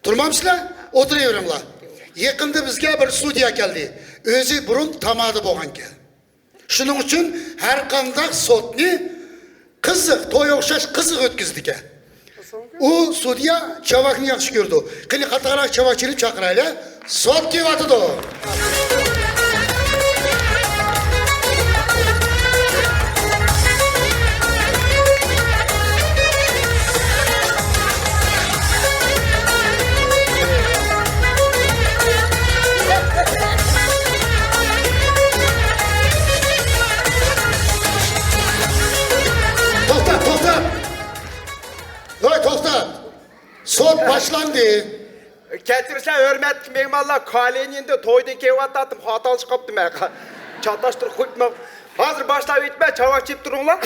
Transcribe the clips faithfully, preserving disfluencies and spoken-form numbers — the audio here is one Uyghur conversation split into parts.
تۇرمامسىلەر؟ ئولتۇرۇۋېرىڭلار. يېقىندا بىزگە بىر سۇديا كەلدى. ئۆزى بۇرۇن تامادا بولغانكەن. شۇنىڭ ئۈچۈن ھەر قانداق سوتنى قىزىق، توي ئوخشاش قىزىق ئۆتكۈزىدىكەن. ئۇ سۇديا چاۋاكنى ياخشى كۆرىدۇ. قېنى، قاتارىراق چاۋاك چېلىپ چاقىرايلى. سوت كېلىۋاتىدۇ. توختا، توختا! ۋاي، توختا! سوت باشلاندى. كەچۈرسە، ھۆرمەتلىك مېھمانلار، كالىنىندا تويدىن كېلىۋاتاتتىم، خاتالىشىپ قاپتىمەن. چاتاشتۇرۇپ قويۇپمەن. ھازىر باشلاۋېتىمەن، چاۋاك چېلىپ تۇرۇڭلار.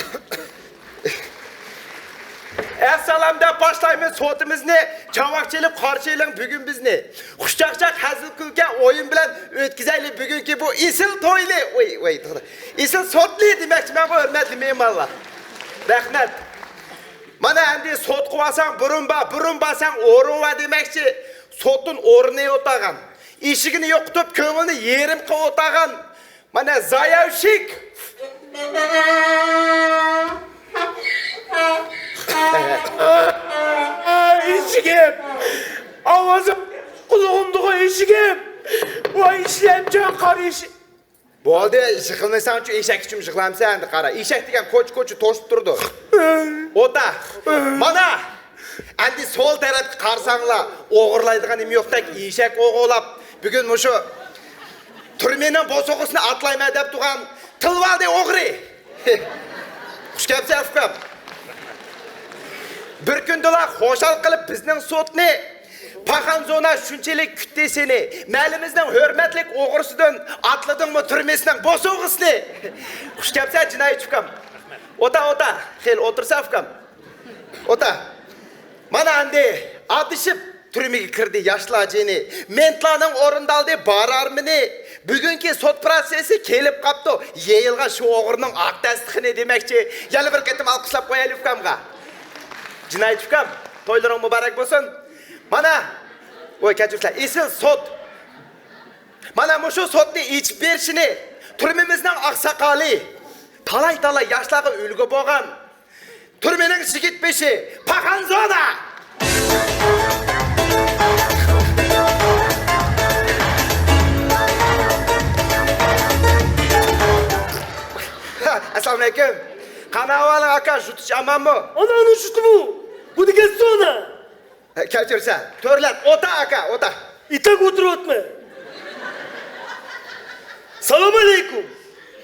ئەسسالام دەپ باشلايمىز سوتىمىزنى. چاۋاك چېلىپ قارشى ئېلىڭ بۈگۈن بىزنى. خۇشچاقچاق، ھەزىل-كۈلكە، ئويۇن بىلەن ئۆتكۈزەيلى بۈگۈنكى بۇ ئېسىل توينى. ۋاي، ۋاي، توختا. ئېسىل سوتنى دېمەكچىمەن بۇ، ھۆرمەتلىك مېھمانلار. رەھمەت. مانا ئەمدى سوتقا بارساڭ بۇرۇن بار، بۇرۇن بارساڭ ئورۇن بار دېمەكچى. سوتتىن ئورنى ئوتاغان، ئىشىكىنى يوقىتىپ كۆڭۈلنى يېرىم قىلىپ ئوتاغان. مانا زاياۋشىك. ئىشىكىم! ئاۋازىم قۇلىقىمدىغۇ ئىشىكىم! ۋاي ئىشلەمچان قارا ئىشىك! بولدى، يىغلىمايسەنچۇ، ئېشەك ئۈچۈن يىغلامسەن ئەمدى قارا. ئېشەك دېگەن كوچا-كوچا توشۇپ تۇرىدۇ. ئوتا. مانا! ئەمدى سول تەرەپكە قارىساڭلار، ئوغرىلايدىغان نېمە يوقتەك ئېشەك ئوغرىلاپ، بۈگۈن مۇشۇ تۈرمىنىڭ بوسۇغىسىنى ئاتلايمەن دەپ تۇرغان تىلىۋالدى ئوغرى. خۇش كەپسەن، ئۇكام. بىر كۈندىلا خۇشال قىلىپ بىزنىڭ سوتنى، پاخان زونا شۇنچىلىك كۈتتى سېنى. مەھەللىمىزنىڭ ھۆرمەتلىك ئوغرىسىدىن ئاتلىدىڭمۇ تۈرمىسىنىڭ بوسۇغىسىنى؟ خۇش كەپسەن، جىنايەتچى ئۇكام. ئوتا، ئوتا. خېلى ئولتۇرسا، ئۇكام. ئوتا. مانا ئەمدى ئادىشىپ تۈرمىگە كىردى ياشلار جېنى. مېنتلارنىڭ ئورۇندالدى بار ئارمىنى. بۈگۈنكى سوت پروتسېسى كېلىپ قاپتۇ. يېيىلغان شۇ ئوغرىنىڭ ئاق دەستىخىنى دېمەكچى. يەنە بىر قېتىم ئالقىشلاپ قويايلى ئۇكامغا. جىنايەتچى ئۇكام، تويلىرىڭ مۇبارەك بولسۇن. مانا، ۋاي كەچۈرسىلەر، ئېسىل سوت. مانا مۇشۇ سوتنى ئېچىپ بېرىشىنى تۈرمىمىزنىڭ ئاقساقالى، تالاي-تالاي ياشلارغا ئۈلگە بولغان، تۈرمىنىڭ يىگىت بېشى پاخان زونا! ئەسسالامۇئەلەيكۇم. قانداق ئەھۋالىڭ ئاكا، شۇتۇش ئامانمۇ؟ ئاناڭنىڭ شۇتىمۇ؟ بۇ دېگەن زونا! ھە، كەچۈرسە، تۆرلەپ ئوتا ئاكا، ئوتا. ئېتەك ئولتۇرۇۋاتما. سالام ئەلەيكۇم.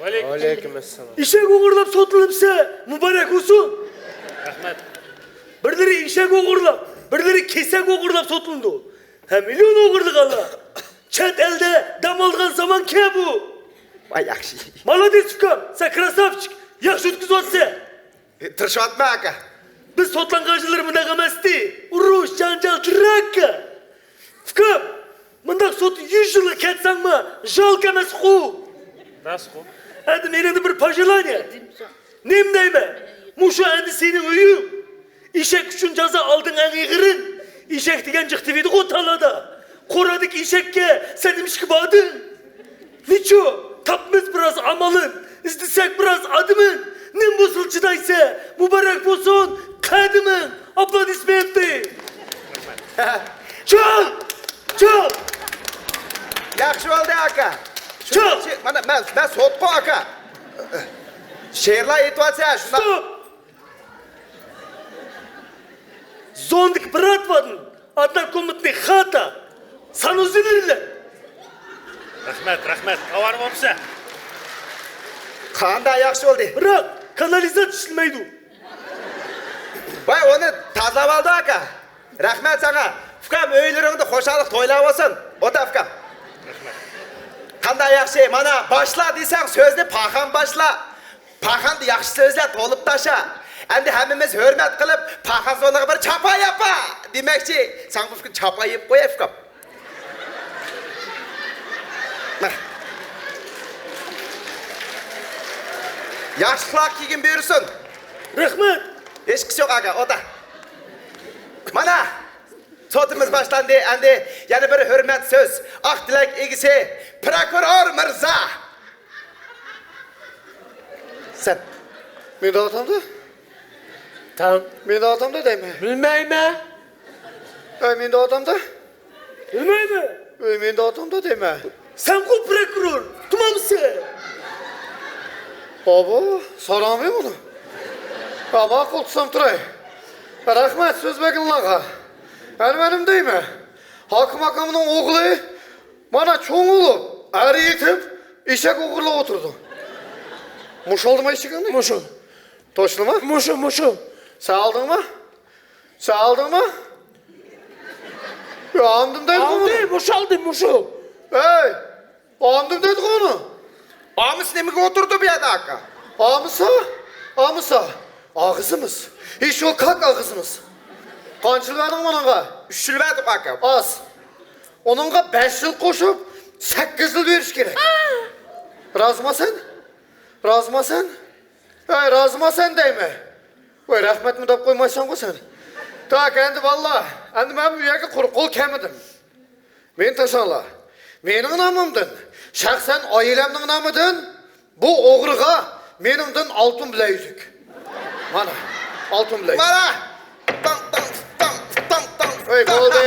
ۋەئەلەيكۇم ئەسسالام. ئېشەك ئوغرىلاپ سوتلىنىپسە، مۇبارەك بولسۇن. رەھمەت. بىرلىرى ئېشەك ئوغرىلاپ، بىرلىرى كېسەك ئوغرىلاپ سوتلىنىدۇ. ھە، مىليون ئوغرىلىغانلار. چەت ئەلدە دەم ئالىدىغان زامانكەن بۇ. ۋاي ياخشى. مالادېس ئۇكام، سەن كراساۋچىك، ياخشى ئۆتكۈزۈۋاتىسەن. تىرىشىۋاتىمەن ئاكا. بىز سوتلانغان يىللىرى مۇنداق ئەمەستى. ئۇرۇش، جانجال، دراكا. ئۇكام، مۇنداق سوت يۈز يىلغا كەتسەڭمۇ ژالكا ئەمەسقۇ. راستقۇ. ئەمدى مېنىڭدىن بىر پاژىلانىيە. نېمە دەيمەن؟ مۇشۇ ئەمدى سېنىڭ ئۆيۈڭ. ئېشەك ئۈچۈن جازا ئالدىڭ ئەڭ ئېغىرىن. ئېشەك دېگەن جىق تېپىدىغۇ تالادا. قورادىكى ئېشەككە سەن نېمىشقا باردىڭ؟ نېچۇ؟ تاپىمىز بىراز ئامالىن، ئىزدىسەك بىراز ئادىمىن. نېمە بولسىلا چىدايسەن، مۇبارەك بولسۇن قەدىمىڭ. ئاپلودىسمېنتى. چوڭ! چوڭ! ياخشى بولدى ئاكا. چوڭ! مانا مەن، مەن سوتقۇ ئاكا. شېئىرلار ئېيتىۋاتىسەن شۇنداق. ستوپ! Зондык брат вадын, однокомнатный хата, санузел. رەھمەت، رەھمەت، تاۋار بوپسە. قانداق ياخشى بولدى؟ بىراق كانالىزاتسىيە ئىشلىمەيدۇ. ۋاي، ئۇنى تازىلاپ ئالدى ئاكا. رەھمەت ساڭا. ئۇكام، ئۆيلىرىڭدە خۇشاللىق تويلار بولسۇن. ئوتا ئۇكام. قانداق ياخشى. مانا باشلا دېسەڭ سۆزنى پاخان باشلا. پاخاندا ياخشى سۆزلەر تولۇپ تاشا. ئەمدى ھەممىمىز ھۆرمەت قىلىپ، پاخان زونىغا بىر چاپا ياپا دېمەكچى. ساڭا بۇ چاپا يېپىپ قوياي ئۇكام. ياخشىلىقلار كېيىن بۇيرۇسۇن. رەھمەت. ھېچقىسى يوق ئاكا، ئوتا. مانا. توتىمىز باشلاندى. ئەمدى يەنە بىر ھۆرمەت سۆز. ئاق تىلەك ئىگىسى، پروكۇرور مىرزا. سەن. مېنى دەۋاتامدۇ؟ تاڭ. مېنى دەۋاتامدۇ دەيمەن. بىلمەيمەن. ئەي، مېنى دەۋاتامدۇ؟ بىلمەيمەن. ئەي، مېنى دەۋاتامدۇ دەيمەن. سەنغۇ پروكۇرور، ئۇقمامسەن؟ ئابا، ساراڭمۇ بۇنى؟ ھە، ماقۇل، تۇتسام تۇراي. رەھمەت سۆز بەرگىنىڭلارغا. ئەنە مەنمۇ دەيمەن. ھاكىم ئاكامنىڭ ئوغلى مانا چوڭ بولۇپ، ئەر يېتىپ، ئېشەك ئوغرىلاپ ئولتۇرىدۇ. مۇشۇ ئالدىما ئېشىكىڭنى؟ مۇشۇ. توشلىما؟ مۇشۇ، مۇشۇ. سەن ئالدىڭما؟ سەن ئالدىڭما؟ يا، ئالدىم دەيدىغۇ ئالدى، بۇنى. مۇشۇ ئالدى، مۇشۇ. ھەي، ئالدىم دەيدىغۇ بۇنى. ئامىسى نېمىگە ئولتۇردى بۇ يەردە، ئاكا؟ ئامىسا؟ ئامىسا؟ ئاغزىمىز. ھېشو كاك ئاغزىمىز. قانچە يىل بەردىڭ مۇنىڭغا؟ ئۈچ يىل بەردۇق، ئاكا. ئاز. ئۇنىڭغا بەش يىل قوشۇپ، سەككىز يىل بېرىش كېرەك. رازىما سەن؟ رازىما سەن؟ ھەي، رازىما سەن دەيمەن. ۋاي، رەھمەتمۇ دەپ قويمايسەنغۇ سەن. تاك، ئەمدى بالىلار، ئەمدى مەن بۇ يەرگە قۇرۇق قول كەلمىدىم. مېنى تاشلاڭلار. مېنىڭ نامىمدىن، شەخسەن ئائىلەمنىڭ نامىدىن بۇ ئوغرىغا مېنىڭدىن ئالتۇن بىلەيۈزۈك. مانا، ئالتۇن بىلەيۈزۈك. مانا! تاڭ، تاڭ، تاڭ، تاڭ، تاڭ. ۋاي، بولدى.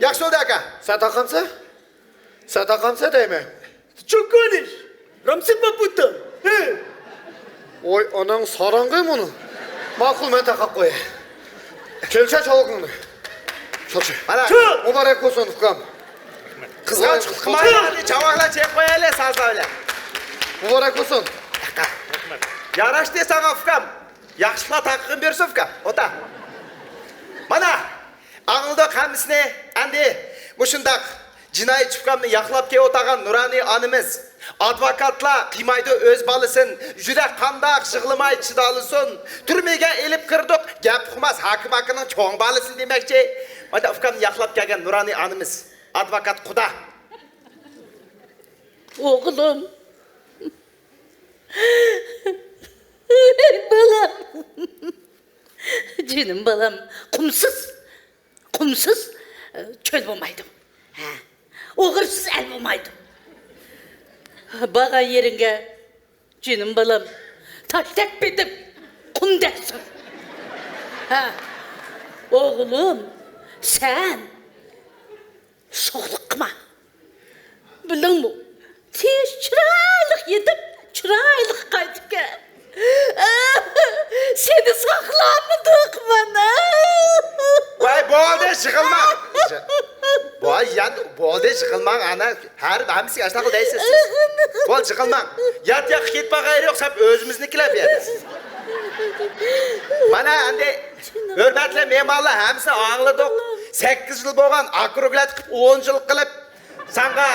ياخشى بولدى، ئاكا. سەن تاقامسەن؟ سەن تاقامسەن دەيمەن. چوكونىش، رامسىن ماپۇتتا. ھە. ۋاي، ئاناڭ ساراڭغۇ مۇنى. ماقۇل، مەن تاقاپ قوياي. كەلچە چاۋىقىڭنى. چالچە. مانا. چىق! مۇبارەك بولسۇن، ئۇكام. قىزغانچىلىق قىلمايلى، چاۋاكلار چېلىپ قويايلى، سازلار بىلەن. مۇبارەك بولسۇن. ياراشتى ساڭا، ئۇكام. ياخشىلىقلار تاقىقىنى بېرىسۇن، ئۇكام. ئوتا. مانا، ئاڭلىدۇق ھەممىسىنى. ئەمدى مۇشۇنداق جىنايەتچى ئۇكامنى ياقلاپ كېلىۋاتقان نۇرانى ئانىمىز. ئادۋوكاتلار قىيمايدۇ ئۆز بالىسىنى. يۈرەك قانداق يىغلىماي چىدالىسۇن. تۈرمىگە ئېلىپ كىردۇق. گەپ ئۇقماس ھاكىم ئاكىنىڭ چوڭ بالىسىنى دېمەكچى. مانا ئۇكامنى ياقلاپ كەلگەن نۇرانى ئانىمىز. ئادۋوكات قۇدا. ئوغلۇم. بالام. جېنىم بالام. قۇمسىز. قۇمسىز، ئە، چۆل بولمايدۇ. ھە. ئوغرىسىز ئەل بولمايدۇ. بارغان يېرىڭگە، جېنىم بالام، تاشتەك پېتىپ، قۇمدەك سۈر. ھە. ئوغلۇم، سەن شوخلۇق قىلما. بىلدىڭمۇ؟ تىنچ چىرايلىق يېتىپ، چىرايلىق قايتىپ كەل. سېنى ساقلالمىدۇق مانا. ۋاي، بولدى، يىغلىماڭ. ۋاي، يا، بولدى، يىغلىماڭ، ئانا. ھەر، ھەممىسىگە ئاشۇنداق دەيسىز سىز. بولدى، يىغلىماڭ. يات ياققا كېتىپ باقايلى، يوقسا ئۆزىمىزنىڭكىلەر بۇ يەردە. مانا ئەمدى، ھۆرمەتلىك مېھمانلار، ھەممىسىنى ئاڭلىدۇق. سەككىز يىل بولغان ئاكا ئوغلۇقلار قىلىپ، ئون يىل قىلىپ، ساڭا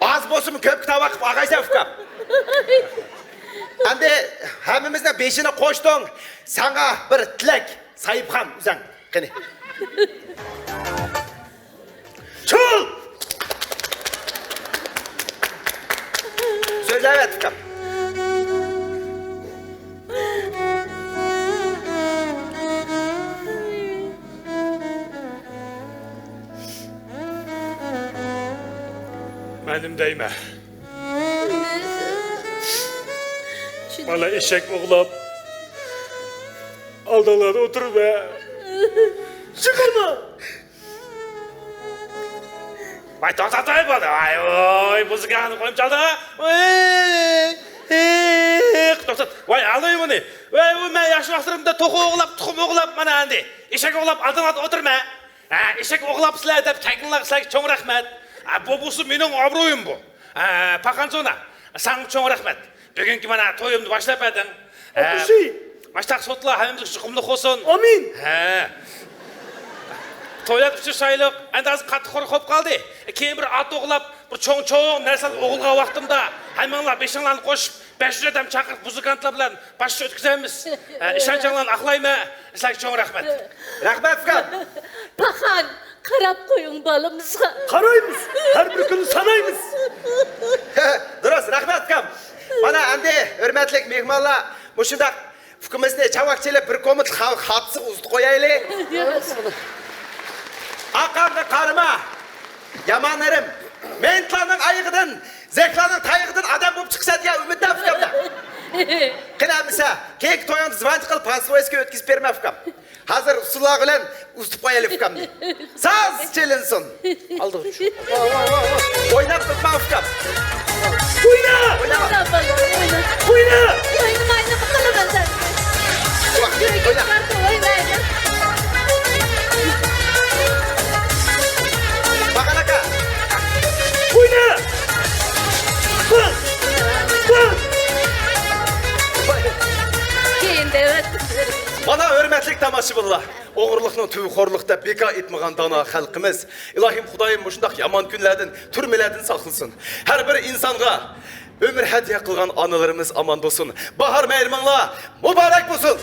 ئاز بولسىمۇ كۆپ تاۋاق قىلىپ ئاغايسەن، ئۇكام. ئەمدى ھەممىمىزنىڭ بېشىنى قوشتۇڭ. ساڭا بىر تىلەك، ساھىبخان ئۆزۈڭ. قېنى. چول! سۆزلەۋەت، ئۇكام. مەنمۇ دەيمەن. مانا ئېشەك ئوغلاپ، ئالدىڭلاردا ئولتۇرۇپ. چىقىڭلار! ۋاي، توختات، ۋاي، بالا. ۋاي، ۋاي، مۇزىكانى قويۇپ چالدى. ۋاي، ھېي، توختات. ۋاي، ئاڭلاي بۇنى. ۋاي، ۋاي، مەن ياش ۋاقىتلىرىمدا توخۇ ئوغلاپ، تۇخۇم ئوغلاپ، مانا ئەمدى ئېشەك ئوغلاپ، ئالدىڭلاردا ئولتۇرىمەن. ھە، ئېشەك ئوغلاپسىلەر دەپ كەلگىنىڭلارغا سىلەرگە چوڭ رەھمەت. ھە، بۇ بولسا مېنىڭ ئابرۇيۇم بۇ. ھە، پاخان زونا، ساڭا چوڭ رەھمەت. بۈگۈنكى مانا تويۇمنى باشلاپ بەردىڭ. ھە، ئوقۇشى. ماشتاق سوتلار ھەممىمىزگە يۇقۇملۇق بولسۇن. ئامىن. ھە. تويلار ئۇچرىشايلۇق. ئەمدى ھازىر قاتتىق خورا قوپ قالدى. كېيىن بىر ئات ئوغلاپ، بىر چوڭ-چوڭ نەرسىلەرنى ئوغۇلغا ۋاقتىمدا، ھەممىڭلار بېشىڭلارنى قوشۇپ، بەش يۈز ئادەم چاقىرىپ، مۇزىكانتلار بىلەن باشقا ئۆتكۈزەرمىز. ھە، ئىشەنچىڭلارنى ئاقلايمەن. سىلەرگە چوڭ رەھمەت. رەھمەت، ئۇكام. پاخان، قاراپ قويۇڭ بالىمىزغا. قارايمىز. ھەر بىر كۈننى سانايمىز. دۇرۇس، رەھمەت، ئۇكام. مانا ئەمدى ھۆرمەتلىك مېھمانلار، مۇشۇنداق ئۇكىمىزنى چاۋاك چېلىپ بىر كومىت خا-، خاتىسىغا ئۇزىتىپ قويايلى. ياخشى. قارىما، يامان ئېرىم. مېنتلارنىڭ ئايىغىدىن، زەكلارنىڭ تايىقىدىن ئادەم بولۇپ چىقىسەن دېگەن ئۈمىدتە ئۇكام. قېنى ئەمىسە، كېيىنكى تويۇڭدا زىۋانچى قىلىپ، پانسىۋايسكا ئۆتكۈزۈپ بېرىمەن ئۇكام. ھازىر ئۇسسۇللار بىلەن ئۇزىتىپ قويايلى ئۇكامنى. ساز چېلىنسۇن. ئالدىغا چۈش. ئويناپ تۇرما ئۇكام. ئوينا! ئوينا! ئوينا! ئوينا! ئوينىماينى قىلىمەن سەن. يۈرىكىم باركە ئوينايمەن. باققان ئاكا. ئوينا! بىر! بىر! كېيىن دەۋەت. مانا، ھۆرمەتلىك تاماشىبىنلار، ئوغرىلىقنىڭ تۈۋى خورلۇق دەپ بىكار ئېيتمىغان دانا خەلقىمىز. ئىلاھىم خۇدايىم مۇشۇنداق يامان كۈنلەردىن، تۈرمىلەردىن ساقلىسۇن. ھەر بىر ئىنسانغا ئۆمۈر ھەدىيە قىلغان ئانىلىرىمىز ئامان بولسۇن. باھار مەيرىمىڭلار مۇبارەك بولسۇن!